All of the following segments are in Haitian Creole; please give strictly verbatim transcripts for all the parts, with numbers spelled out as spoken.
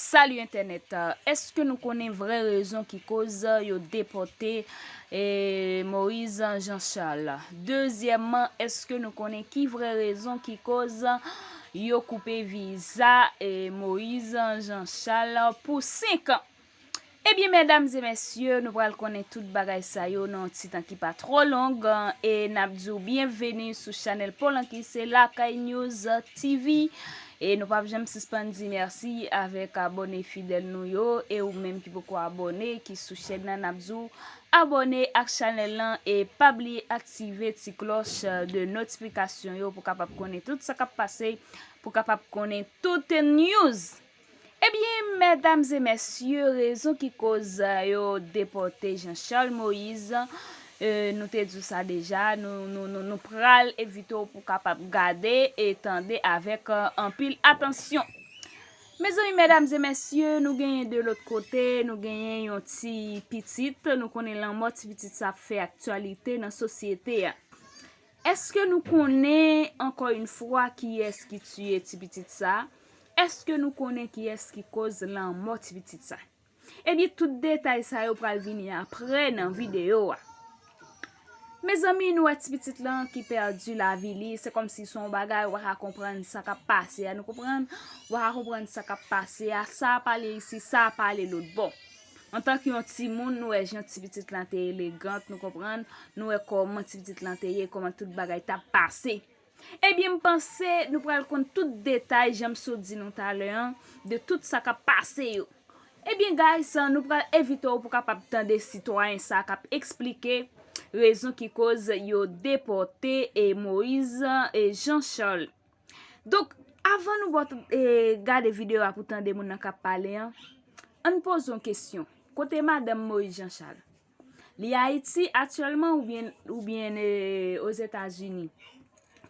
Salut Internet. Èske nou konnen vrè rezon ki koz yo depòte, eh, Moïse Jean Charles? Dezyèmman, èske nou konnen ki vrè rezon ki koz yo koupe viza, eh, Moïse Jean Charles pou senk an? Ebyen, medam e mesye, nou pral konnen tout bagay sa yo nan yon ti tan ki pa twò long, e n ap di w byenveni sou chanèl pa w lan ki se Lakay News T V. E nou p ap janm sispann di mèsi avèk abòne fidèl nou yo, e ou menm ki poko abòne, ki sou chèn nan, n ap di w abòne ak chanèl lan, e pa bliye aktive ti klòch de notifikasyon yo pou kapab konnen tout sa k ap pase, pou kapab konnen tout news. Ebyen, medam e mesye, rezon ki koz yo depòte Jean Charles Moïse, eh, nou te di w sa deja, nou, nou, nou, nou pral envite w pou kapab gade e tande avèk, eh, anpil atansyon. Mezanmi, medam e mesye, nou genyen de lòt kote, nou genyen yon ti pitit, nou konnen lanmò ti pitit sa ap fè aktyalite nan sosyete a. Èske nou konnen, ankò yon fwa, kiyès ki tiye ti pitit sa? Èske nou konnen kiyès ki koz lanmò ti pitit sa? Ebyen, tout detay sa yo pral vini aprè nan videyo a. Mezanmi, nou wè ti pitit lan ki pèdi lavi li, se kòmsi se yon bagay, ou pa ka konprann sa k ap pase a, nou konprann? Ou pa ka konprann sa k ap pase a, sa ap ale isi, sa ap ale lòt bò. Antanke yon timoun, nou wè jan ti pitit lan te elegant, nou konprann, nou wè kòman ti pitit lan te ye, kòman tout bagay t ap pase. Ebyen, m panse nou pral konn tout detay, jan m sot di nou talè an, de tout sa k ap pase yo. Ebyen, guys, nou pral envite w pou kapab tande sitwayen sa k ap eksplike rezon ki koz yo depòte, e, Moïse, e, Jean Charles. Donk, avan nou bò, e, gade videyo a pou tande moun nan k ap pale an, ann poze yon kesyon. Kote madanm Moïse Jean Charles? Li Ayiti aktyèlman oubyen, oubyen, e, Ozetazini?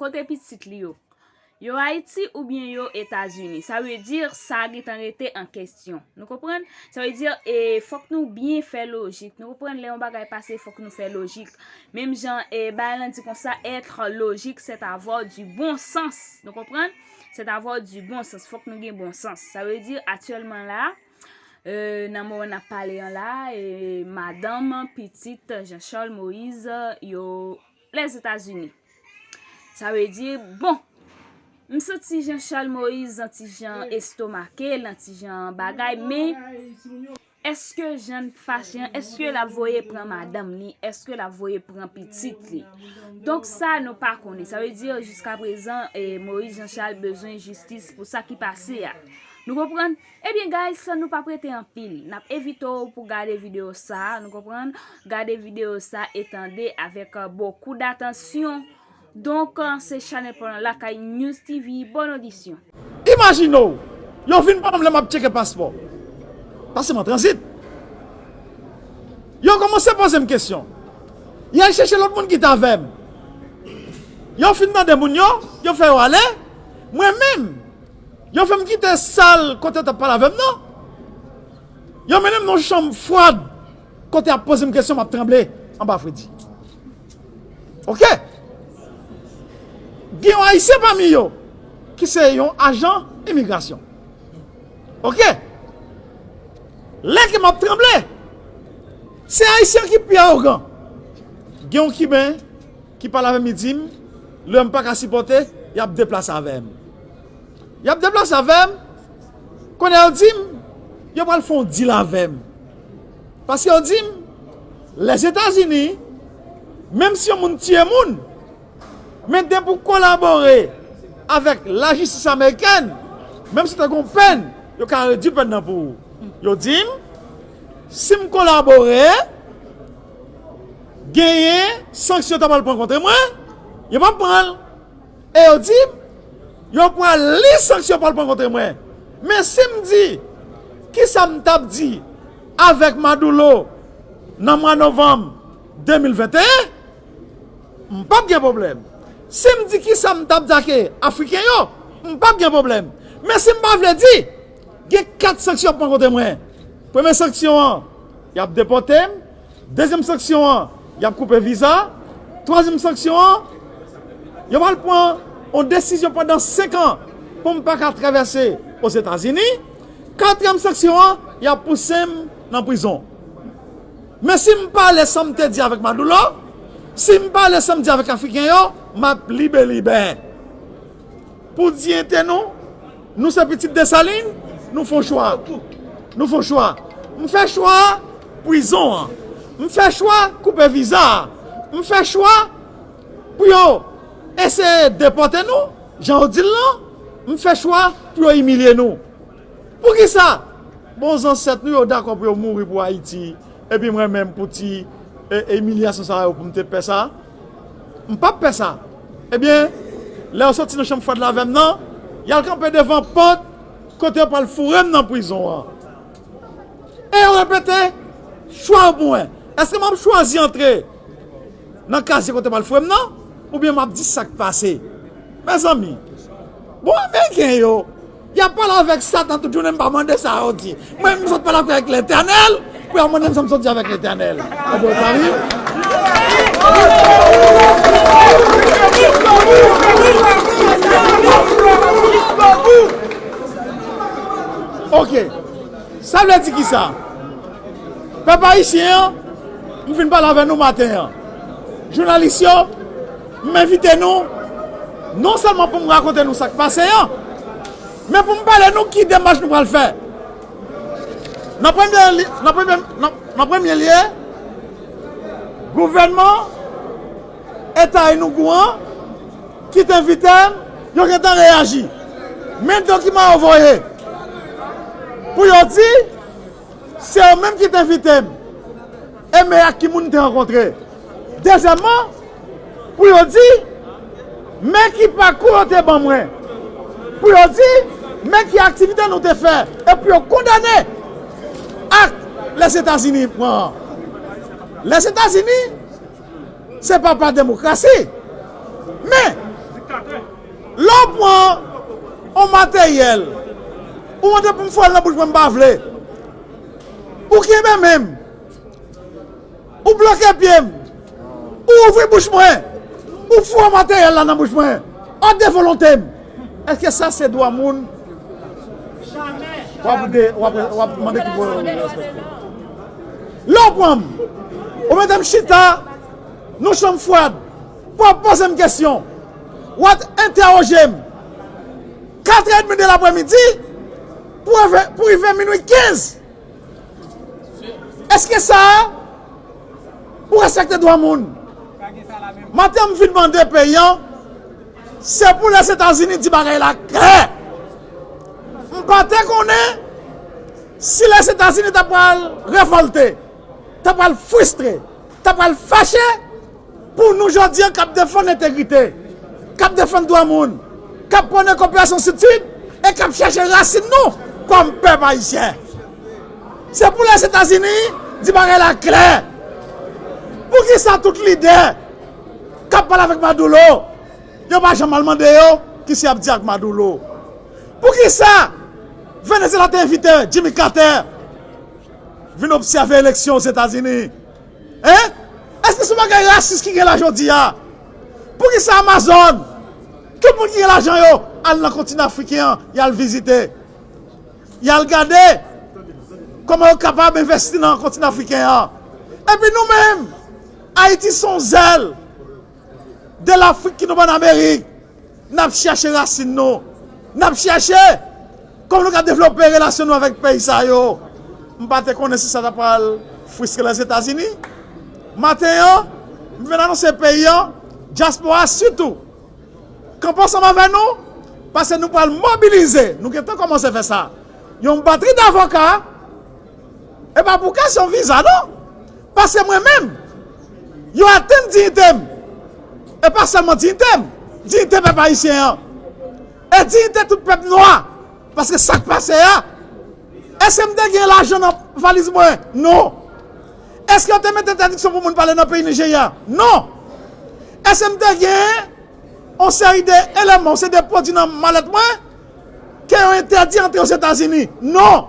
Kote pitit li yo? Yo Ayiti oubyen yo Etazini? Sa vle di, sa gentan rete an kesyon. Nou konprann? Sa vle di, e, fòk nou byen fè lojik. Nou konprann, lè yon bagay pase, fòk nou fè lojik. Menm jan, e, bagay lan di konsa, être logique, c'est avoir du bon sens. Nou konprann? C'est avoir du bon sens. Fòk nou gen bon sans. Sa vle di, aktyèlman la, e, nan moman n ap pale an la, e, madanm, pitit Jean Charles Moïse, yo Lèzetazini. Sa vle di, bon, m santi Jean Charles Moïse yon ti jan estomake, l yon ti jan bagay, men èske jan l fache an, èske l ap voye pran madanm li, èske l ap voye pran pitit li? Donk sa, nou pa konnen. Sa vle di, jiska prezan, e, Moïse Jean Charles bezwen jistis pou sa ki pase a. Nou konprann? Ebyen, guys, nou p ap rete anpil. N ap envite w pou gade videyo sa, nou konprann? Gade videyo sa e tande avèk, euh, beaucoup d'attention. Donk, euh, se chanèl pa w lan Lakay News T V, bòn odisyon. Imajine w, yo vin pa m lè m ap tcheke paspò. Paske m an tranzit. Yo kòmanse poze m kesyon. Y al chèche lòt moun ki t avè m. Yo fin mande moun yo, yo fè yo ale. Mwen menm, yo fè m kite sal kote yo t ap pale avè m nan. Yo mennen m nan yon chanm fwad kote y ap poze m kesyon, m ap tranble anba fredi. Oke? Gen yon Ayisyen pami yo ki se yon ajan imigrasyon. Oke? Lè ke m ap tranble, se Ayisyen ki pi awogan. Gen yon Kiben ki pale avè m, li di m, lè m pa ka sipòte, y ap deplase avè m. Y ap deplase avè m, kounye a yo di m, yo pral fè yon deal avè m. Paske yo di m, Lèzetazini, menm si yon moun tiye moun, men depi w kolabore avèk lajistis amerikèn, menm si w te gen yon pèn, yo ka redui pèn nan pou ou. Yo di m, si m kolabore, genyen sanksyon yo ta pral pran kont mwen, yo p ap pran l. E yo di m, yo pral li sanksyon yo pral pran kont mwen. Men si m di, kisa m t ap di avèk Maduro nan mwa novanm de mil venteyen, m p ap gen pwoblèm. Si m di kisa m t ap di ak Afriken yo, m p ap gen pwoblèm. Men si m pa vle di, gen kat sanksyon ap pran kont mwen. Premye sanksyon an, y ap depòte m. Dezyèm sanksyon an, y ap koupe viza. Twazyèm sanksyon an, yo pral pran yon desizyon pandan senk an pou m pa ka travèse Ozetazini. Katriyèm sanksyon an, y ap pouse m nan prizon. Men si m pale sa m te di avèk Maduro, si m pale sa m di avèk Afriken yo, m ap libe libè. Pou diyite nou, nou se pitit Desalin, nou fè yon chwa. Nou fè yon chwa. M fè chwa prizon an. M fè chwa koupe viza a. M fè chwa pou yo eseye depòte nou, jan yo di l lan. M fè chwa pou yo imilye nou. Poukisa? Bon, zansèt nou yo dakò pou yo mouri pou Ayiti, epi mwen menm pou ti e, emilyasyon sa yo pou m te pè sa? M p ap pè sa. Ebyen, lè yo soti nan chanm fwad la avè m nan, y al kanpe devan pòt kote yo pral foure m nan prizon an. E yo repete chwa yo pou mwen. Èske m ap chwazi antre nan kazye kote yo pral foure m nan? Oubyen m ap di sa k pase? Mezanmi, bon, Ameriken yo, y ap pale avèk Satan tout jounen, m pa mande sa yo di. Mwen, m sot pale avèk Letènèl, pou y al mande m sa m sot di avèk Letènèl. Ebyen, sa rive. Ok. Sa vle di kisa? Pèp ayisyen an, m fin pale avè nou maten an. Jounalis yo, m envite nou, non sèlman pou m rakonte nou sa k pase an, men pou m pale nou ki demach nou pral fè. Nan premye li-, nan premye, nan, nan premye lye, gouvènman Eta Enugu an, ki te envite m, yo gentan reyaji. Men dokiman yo voye pou yo di se yo menm ki te envite m. E men ak ki moun m te rankontre. Dezyèmman, pou yo di men ki pakou yo te ban mwen. Pou yo di men ki aktivite nou te fè. E pou yo kondane ak Lèzetazini pran an. Lèzetazini se papa demokrasi. Men, lè w pran yon materyèl, ou mande pou m foure l nan bouch mwen, m pa vle. Ou kenbe men m, ou bloke pye m, ou ouvri bouch mwen, ou foure materyèl la nan bouch mwen, òd de volonte m. Èske sa se dwa moun? W ap de, w ap, w ap mande ki pou respekte. Lè w pran m, ou mete m chita nan chanm fwad, w ap poze m kesyon, w ap entèwoje m. Katrè edmi de lapremidi pou rive, pou rive minui kenz. Èske sa a ou respekte dwa moun? Maten an, m vin mande peyi an, se pou Lèzetazini di bagay la klè. M pa te konnen si Lèzetazini ta pral revòlte, ta pral fristre, ta pral fache pou nou jodi an k ap defann entegrite, k ap defann dwa moun, k ap pwone koperasyon Sid-Sid e k ap chèche rasin nou kòm pèp ayisyen. Se pou Lèzetazini di bagay la klè. Poukisa tout lidè k ap pale avèk Maduro, yo pa janm al mande yo kisa y ap di ak Maduro? Poukisa Venezyela te envite Jimmy Carter vin obsève eleksyon Ozetazini? Hein? Èske se yon bagay rasis ki gen la jodi a? Poukisa Amazòn, tout moun ki gen lajan yo, al nan kontinan afriken an, y al vizite, y al gade kòman yo kapab envesti nan kontinan afriken an? Epi nou menm, Ayiti se yon zèl de Lafrik ki nou ban Amerik. N ap chèche rasin nou. N ap chèche kòman nou ka devlope relasyon nou avèk peyi sa yo. M pa te konnen si sa ta pral fristre Lèzetazini. Maten an, m vin anonse peyi an, dyaspora sitou, kanpe ansanm avè nou, paske nou pral mobilize, nou gentan kòmanse fè sa, yon batri davoka. E pa pou kesyon viza non. Paske mwen menm, yo atenn diyite m. E pa sèlman diyite m, diyite pèp ayisyen an. E diyite tout pèp nwa. Paske sa k pase a, èske m te gen lajan nan valiz mwen? Non. Èske yo te mete entèdiksyon pou moun pale nan peyi Nijerya? Non. Èske m te gen yon seri de eleman, yon seri de pwodui nan malèt mwen ke yo entèdi antre Ozetazini? Non.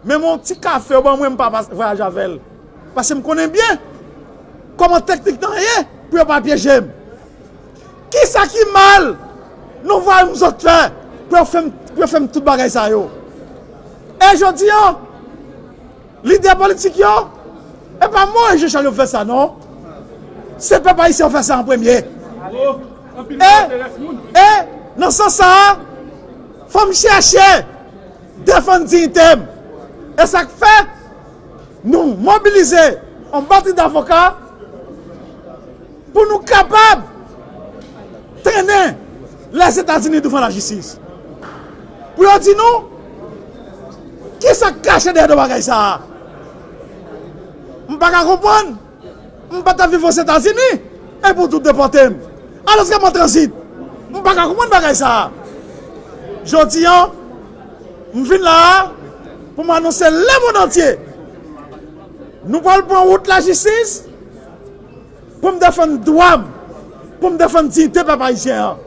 Men yon ti kafe yo ban mwen, m pa pas-, vwayaje avè l. Paske m konnen byen kòman teknik lan ye pou yo pa pyeje m. Kisa ki mal nou vwayi m sot fè pou yo fè m, pou yo fè m tout bagay sa yo? E jodi a, lidè politik yo, e pa Moyiz Jechal yo fè sa non. Se pèp ayisyen yo fè sa an premye. E, e, nan sans sa a, fò m chèche defann diyite m. E sa k fè nou mobilize yon batri davoka pou nou kapab trennen Lèzetazini douvan lajistis. Pou yo di nou, kisa k kache dèyè do bagay sa a? M pa ka konprann, m pa t ap viv Ozetazini, epi w tou depòte m. Alòske m an tranzit, m pa ka konprann bagay sa a. Jodi a, m vin la a pou m anonse lemonn antye, nou pral pran wout lajistis, pou m defann dwa m, pou m defann diyite pèp ayisyen an.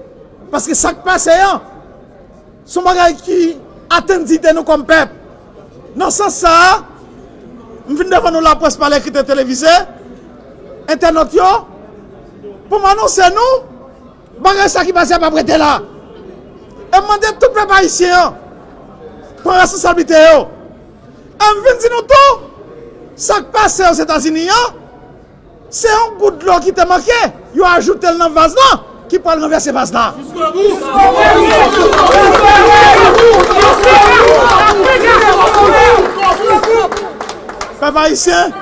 Paske sa k pase an, se yon bagay ki atenn diyite nou kòm pèp. Nan sans sa a, m vin devan nou Laprès Pale, ekri te televize, entènòt yo, pou m anonse nou, bagay sa ki pase a p ap rete la. E m mande tout pèp ayisyen an pran responsablite yo. E m vin di nou tou, sa k pase Ozetazini an, se yon gout dlo ki te manke, yo ajoute l nan vaz lan, ki pral ranvèse vaz la. Pèp ayisyen,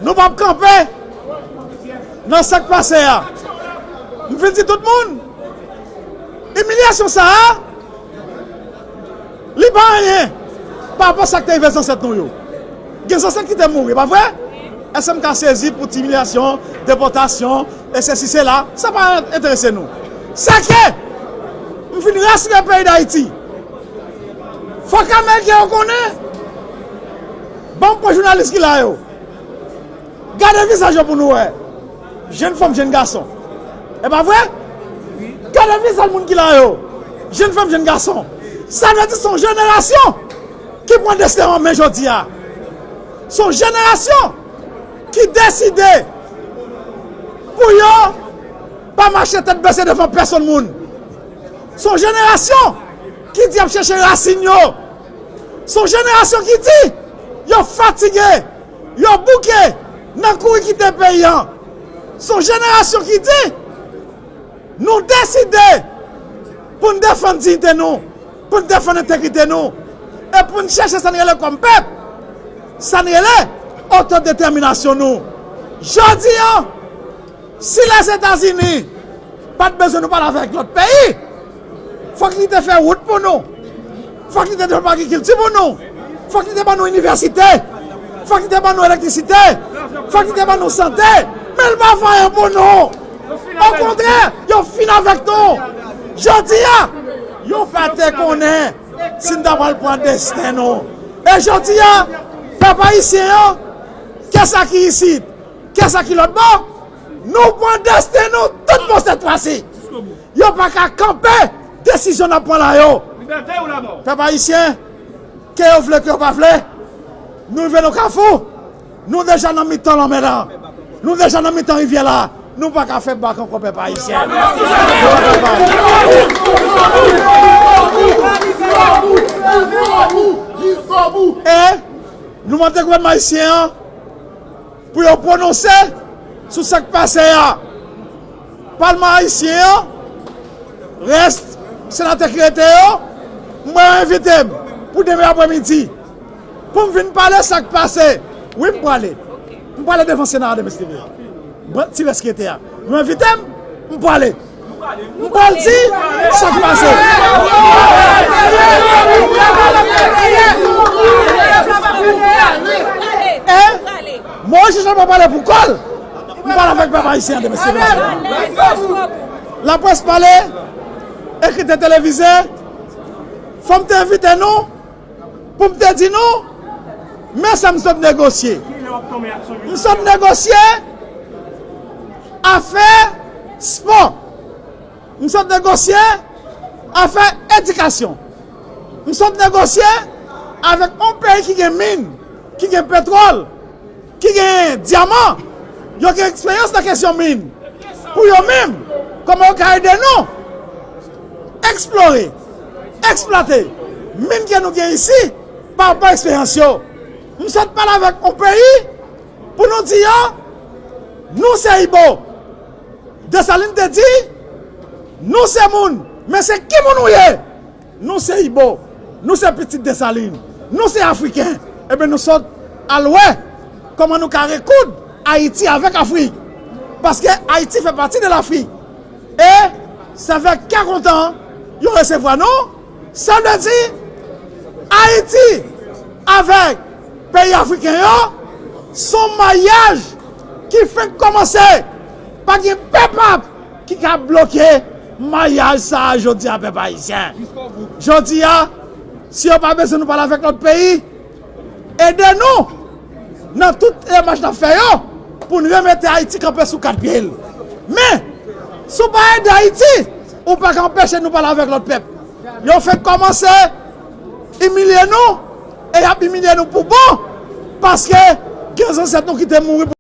nou p ap kanpe nan sa k pase a. M vin di tout moun, imilyasyon sa a, li pa anyen pa rapò sa k te rive zansèt nou yo. Gen zansèt ki te mouri, pa vre? Èske m ka sezi pou ti imilyasyon, depòtasyon, e sesi, sela? Sa pa enterese nou. Se ke m vin rasire peyi Dayiti. Fòk Ameriken yo konnen. Ban m pran jounalis ki la yo. Gade vizaj yo pou nou wè. Jèn fanm, jèn gason. E pa vre? Gade vizaj moun ki la yo. Jèn fanm, jèn gason. Sa vle di se yon jenerasyon ki pran desten an men jodi a. Se yon jenerasyon ki deside pou yo pa mache tèt bese devan pèsonn moun. Se yon jenerasyon ki di y ap chèche rasin yo. Se yon jenerasyon ki di yo fatige, yo bouke nan kouri kite peyi an. Se yon jenerasyon ki di nou deside pou n defann diyite nou, pou n defann entegrite nou, e pou n chèche sa n rele kòm pèp, sa n rele otodetèminasyon nou. Jodi a, si Lèzetazini pa t bezwen nou pale avèk lòt peyi, fòk li te fè wout pou nou. Fòk li te devlope agrikilti pou nou. Fòk li te ban nou inivèsite. Fòk li te ban nou elektrisite. Fòk li te ban nou sante. Men l pa fè anyen pou nou. Okontrè, yo fin avèk nou. Jodi a, yo pa te konnen si n ta pral pran desten nou. E jodi a, pèp ayisyen an, kè sa ki isit, kè sa ki lòt bò, nou pran desten nou tout bon sèt fwa si. Yo pa ka kanpe desizyon n ap pran la yo. Pèp ayisyen, ke yo vle, ke yo pa vle, nou rive nan kafou. Nou deja nan mitan lanmè la. Nou deja nan mitan rivyè la. Nou pa ka fè bak ankò, pèp ayisyen. Nou pa ka bak. E nou mande gouvènman ayisyen an pou yo pwononse sou sa k pase a. Palman ayisyen an, rès senatè ki rete yo, m wè yo envite m pou demen aprèmidi pou m vin pale sa k pase. Wi, m prale. M prale devan Sena a demen, si Dye vle. Bon, ti rès ki rete a. Yo envite m, m prale. M pral di sa k pase. E Moyiz Jechal pa pale pou kò l. M pale avèk pèp ayisyen an demen, si Dye vle. Laprès pale, ekri te televize, fò m te envite nou pou m te di nou, men sa m sot negosye. M sot negosye afè spò. M sot negosye afè edikasyon. M sot negosye avèk yon peyi ki gen min, ki gen petwòl, ki gen dyaman, yo gen eksperyans nan kesyon min. Pou yo menm, kòman yo ka ede nou eksplore, eksplwate min ke nou gen isi, pa rapò eksperyans yo. M sot pale avèk yon peyi pou nou di yo, nou se Ibo. Desalin te di, nou se moun, men se ki moun ou ye? Nou se Ibo, nou se pitit Desalin, nou se Afriken. Ebyen nou sot al wè kòman nou ka rekoud Ayiti avèk Afrik. Paske Ayiti fè pati de Lafrik. E se avèk kè kontan yo resevwa nou. Sa vle di Ayiti avèk peyi afriken yo se yon maryaj ki fenk kòmanse. Pa gen pèp ap ki ka bloke maryaj sa a jodi a, pèp ayisyen. Jodi a, si yo pa bezwen nou pale avèk lòt peyi, ede nou nan tout demach n ap fè yo pou n remete Ayiti kanpe sou kat pye l. Men, si w pa ede Ayiti, ou pa ka anpeche nou pale avèk lòt pèp. Yo fenk kòmanse imilye nou e y ap imilye nou pou bon, paske gen zansèt nou ki te mouri